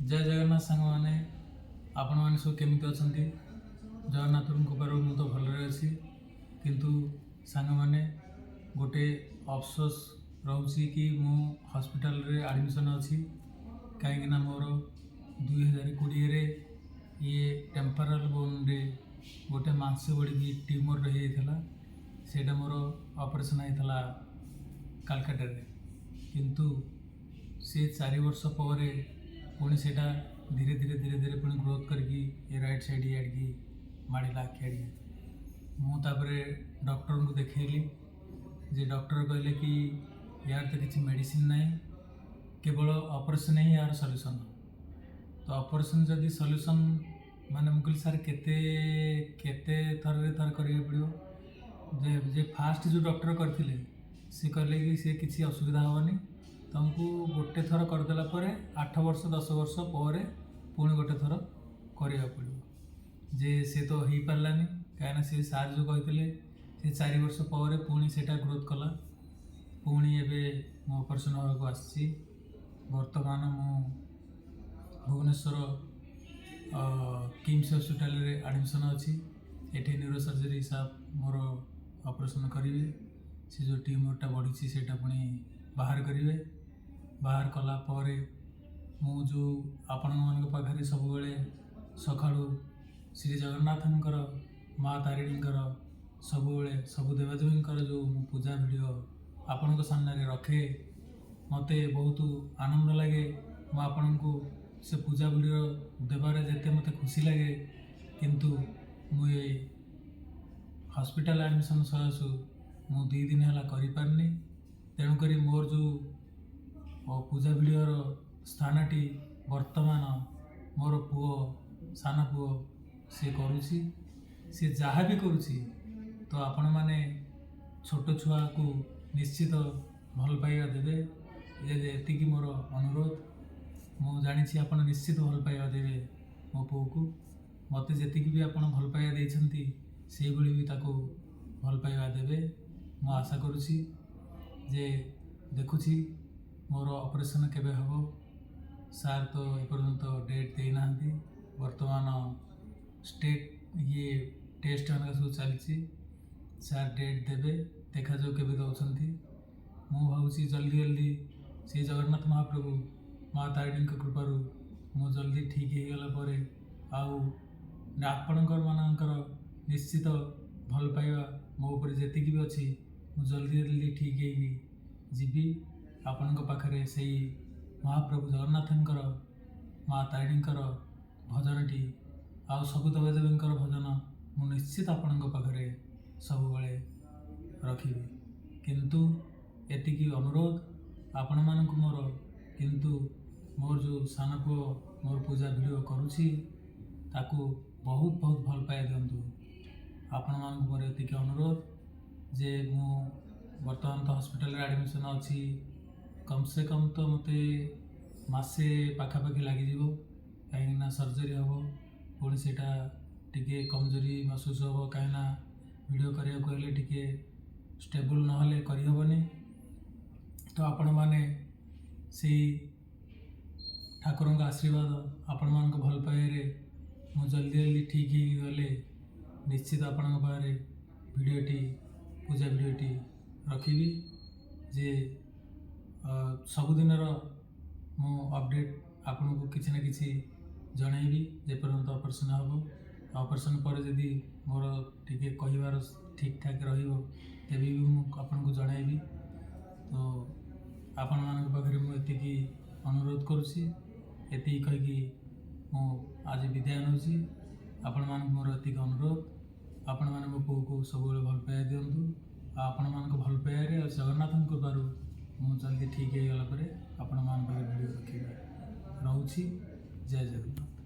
ଜୟ ଜଗନ୍ନାଥ ସାଙ୍ଗମାନେ। ଆପଣମାନେ ସବୁ କେମିତି ଅଛନ୍ତି? ଜଗନ୍ନାଥଙ୍କ କୃପାରୁ ମୁଁ ତ ଭଲରେ ଅଛି। କିନ୍ତୁ ସାଙ୍ଗମାନେ, ଗୋଟେ ଅଫସୋସ ରହୁଛି କି ମୁଁ ହସ୍ପିଟାଲରେ ଆଡ଼ମିସନ୍ ଅଛି, କାହିଁକିନା ମୋର 2020ରେ ଇଏ ଟେମ୍ପୋରାଲ୍ ବୋନ୍ରେ ଗୋଟେ ମାଂସ ବଢ଼ିକି ଟ୍ୟୁମର୍ ରହିଯାଇଥିଲା। ସେଇଟା ମୋର ଅପରେସନ୍ ହେଇଥିଲା କାଲକାଟାରେ। କିନ୍ତୁ ସେ 4 ବର୍ଷ ପରେ ପୁଣି ସେଇଟା ଧୀରେ ଧୀରେ ଧୀରେ ଧୀରେ ପୁଣି ଗ୍ରୋଥ୍ କରିକି ଏ ରାଇଟ୍ ସାଇଡ଼୍ ଇଆଡ଼ିକି ମାଡ଼ିଲା, ଆଖି ଆଡ଼ିକି। ମୁଁ ତାପରେ ଡକ୍ଟରଙ୍କୁ ଦେଖେଇଲି ଯେ ଡକ୍ଟର କହିଲେ କି ୟାର ତ କିଛି ମେଡ଼ିସିନ ନାହିଁ, କେବଳ ଅପରେସନ୍ ହିଁ ୟାର ସଲ୍ୟୁସନ୍। ତ ଅପରେସନ୍ ଯଦି ସଲ୍ୟୁସନ୍ ମାନେ, ମୁଁ କହିଲି, ସାର୍, କେତେ କେତେ ଥରରେ ଥରେ କରିବାକୁ ପଡ଼ିବ? ଯେ ଫାଷ୍ଟ ଯେଉଁ ଡକ୍ଟର କରିଥିଲେ, ସେ କହିଲେ କି ସେ କିଛି ଅସୁବିଧା ହେବନି ତୁମକୁ, ଗୋଟେ ଥର କରିଦେଲା ପରେ 8 ବର୍ଷ 10 ବର୍ଷ ପରେ ପୁଣି ଗୋଟେ ଥର କରିବାକୁ ପଡ଼ିବ। ଯେ ସେ ତ ହେଇପାରିଲାନି, କାହିଁକିନା ସେ ସାର୍ ଯେଉଁ କହିଥିଲେ, ସେ 4 ବର୍ଷ ପରେ ପୁଣି ସେଇଟା ଗ୍ରୋଥ୍ କଲା। ପୁଣି ଏବେ ମୁଁ ଅପରେସନ୍ ହେବାକୁ ଆସିଛି। ବର୍ତ୍ତମାନ ମୁଁ ଭୁବନେଶ୍ୱର କିମ୍ସ ହସ୍ପିଟାଲରେ ଆଡ଼ମିସନ୍ ଅଛି। ଏଠି ନ୍ୟୁରୋ ସର୍ଜରୀ ସାହେବ ମୋର ଅପରେସନ୍ କରିବେ। ସେ ଯେଉଁ ଟ୍ୟୁମର୍ଟା ବଢ଼ିଛି, ସେଇଟା ପୁଣି ବାହାର କରିବେ। ବାହାର କଲା ପରେ ମୁଁ ଯେଉଁ ଆପଣମାନଙ୍କ ପାଖରେ ସବୁବେଳେ ସକାଳୁ ଶ୍ରୀ ଜଗନ୍ନାଥଙ୍କର, ମା ତାରିଣୀଙ୍କର, ସବୁବେଳେ ସବୁ ଦେବାଦେବୀଙ୍କର ଯେଉଁ ମୁଁ ପୂଜା ଭିଡ଼ିଓ ଆପଣଙ୍କ ସାମ୍ନାରେ ରଖେ, ମୋତେ ବହୁତ ଆନନ୍ଦ ଲାଗେ। ମୁଁ ଆପଣଙ୍କୁ ସେ ପୂଜା ଭିଡ଼ିଓ ଦେବାରେ ଯେତେ ମୋତେ ଖୁସି ଲାଗେ, କିନ୍ତୁ ମୁଁ ଏ ହସ୍ପିଟାଲ ଆଡ଼ମିସନ୍ ସକାଶୁ ମୁଁ 2 ଦିନ ହେଲା କରିପାରିନି। ତେଣୁକରି ମୋର ଯେଉଁ ପୂଜା ଭିଡ଼ିଓର ସ୍ଥାନଟି ବର୍ତ୍ତମାନ ମୋର ପୁଅ, ସାନ ପୁଅ, ସେ କରୁଛି। ସେ ଯାହା ବି କରୁଛି, ତ ଆପଣମାନେ ଛୋଟ ଛୁଆକୁ ନିଶ୍ଚିତ ଭଲ ପାଇବା ଦେବେ, ଏତିକି ମୋର ଅନୁରୋଧ। ମୁଁ ଜାଣିଛି ଆପଣ ନିଶ୍ଚିତ ଭଲ ପାଇବା ଦେବେ ମୋ ପୁଅକୁ। ମୋତେ ଯେତିକି ବି ଆପଣ ଭଲ ପାଇବା ଦେଇଛନ୍ତି, ସେଇଭଳି ବି ତାକୁ ଭଲ ପାଇବା ଦେବେ, ମୁଁ ଆଶା କରୁଛି। ଯେ ଦେଖୁଛି ମୋର ଅପରେସନ୍ କେବେ ହେବ। ସାର୍ ତ ଏପର୍ଯ୍ୟନ୍ତ ଡେଟ୍ ଦେଇନାହାନ୍ତି। ବର୍ତ୍ତମାନ ଷ୍ଟେଟ୍ ଇଏ ଟେଷ୍ଟ ମାନଙ୍କ ସବୁ ଚାଲିଛି। ସାର୍ ଡେଟ୍ ଦେବେ, ଦେଖାଯାଉ କେବେ ଦେଉଛନ୍ତି। ମୁଁ ଭାବୁଛି ଜଲ୍ଦି ଜଲ୍ଦି ଶ୍ରୀ ଜଗନ୍ନାଥ ମହାପ୍ରଭୁ, ମା ତାରିଣୀଙ୍କ କୃପାରୁ ମୁଁ ଜଲ୍ଦି ଠିକ୍ ହେଇଗଲା ପରେ ଆଉ ଆପଣଙ୍କର ମାନଙ୍କର ନିଶ୍ଚିତ ଭଲ ପାଇବା ମୋ ଉପରେ ଯେତିକି ବି ଅଛି, ମୁଁ ଜଲ୍ଦି ଜଲ୍ଦି ଠିକ୍ ହେଇକି ଯିବି ଆପଣଙ୍କ ପାଖରେ। ସେଇ ମହାପ୍ରଭୁ ଜଗନ୍ନାଥଙ୍କର, ମା ତାରିଣୀଙ୍କର ଭଜନଟି ଆଉ ସବୁ ଦେବାଦେବୀଙ୍କର ଭଜନ ମୁଁ ନିଶ୍ଚିତ ଆପଣଙ୍କ ପାଖରେ ସବୁବେଳେ ରଖିବି। କିନ୍ତୁ ଏତିକି ଅନୁରୋଧ ଆପଣମାନଙ୍କୁ ମୋର, କିନ୍ତୁ ମୋର ଯେଉଁ ସାନ ପୁଅ ମୋର ପୂଜା ଭିଡ଼ିଓ କରୁଛି, ତାକୁ ବହୁତ ବହୁତ ଭଲ ପାଇବା ଦିଅନ୍ତୁ। ଆପଣମାନଙ୍କୁ ମୋର ଏତିକି ଅନୁରୋଧ ଯେ ମୁଁ ବର୍ତ୍ତମାନ ତ ହସ୍ପିଟାଲରେ ଆଡ଼ମିସନ୍ ଅଛି। କମ୍ ସେ କମ୍ ତ ମୋତେ ମାସେ ପାଖାପାଖି ଲାଗିଯିବ, କାହିଁକିନା ସର୍ଜରୀ ହେବ, ପୁଣି ସେଇଟା ଟିକେ କମଜୋରି ମହସୁସ ହେବ, କାହିଁକିନା ଭିଡ଼ିଓ କରିବାକୁ ହେଲେ ଟିକେ ଷ୍ଟେବୁଲ୍ ନହେଲେ କରିହେବନି। ତ ଆପଣମାନେ ସେଇ ଠାକୁରଙ୍କ ଆଶୀର୍ବାଦ, ଆପଣମାନଙ୍କ ଭଲ ପାଇବାରେ ମୁଁ ଜଲ୍ଦି ଜଲ୍ଦି ଠିକ୍ ହେଇକି ଗଲେ ନିଶ୍ଚିତ ଆପଣଙ୍କ ପାଖରେ ଭିଡ଼ିଓଟି, ପୂଜା ଭିଡ଼ିଓଟି ରଖିବି। ଯେ ସବୁଦିନର ମୁଁ ଅପଡ଼େଟ୍ ଆପଣଙ୍କୁ କିଛି ନା କିଛି ଜଣାଇବି, ଯେପର୍ଯ୍ୟନ୍ତ ଅପରେସନ୍ ହେବ। ଅପରେସନ୍ ପରେ ଯଦି ମୋର ଟିକେ କହିବାର ଠିକ୍ ଠାକ୍ ରହିବ, ତେବେ ବି ମୁଁ ଆପଣଙ୍କୁ ଜଣାଇବି। ତ ଆପଣମାନଙ୍କ ପାଖରେ ମୁଁ ଏତିକି ଅନୁରୋଧ କରୁଛି। ଏତିକି କହିକି ମୁଁ ଆଜି ବିଦାୟ ନେଉଛି। ଆପଣମାନଙ୍କୁ ମୋର ଏତିକି ଅନୁରୋଧ, ଆପଣମାନେ ମୋ ପୁଅକୁ ସବୁବେଳେ ଭଲ ପାଇବା ଦିଅନ୍ତୁ। ଆଉ ଆପଣମାନଙ୍କ ଭଲ ପାଇବାରେ ଆଉ ଜଗନ୍ନାଥଙ୍କ କୃପାରୁ ମୁଁ ଜଲ୍ଦି ଠିକ୍ ହେଇଗଲା ପରେ ଆପଣମାନଙ୍କ ପାଖରେ ଭିଡ଼ିଓ ରଖିବି। ରହୁଛି, ଜୟ ଜଗନ୍ନାଥ।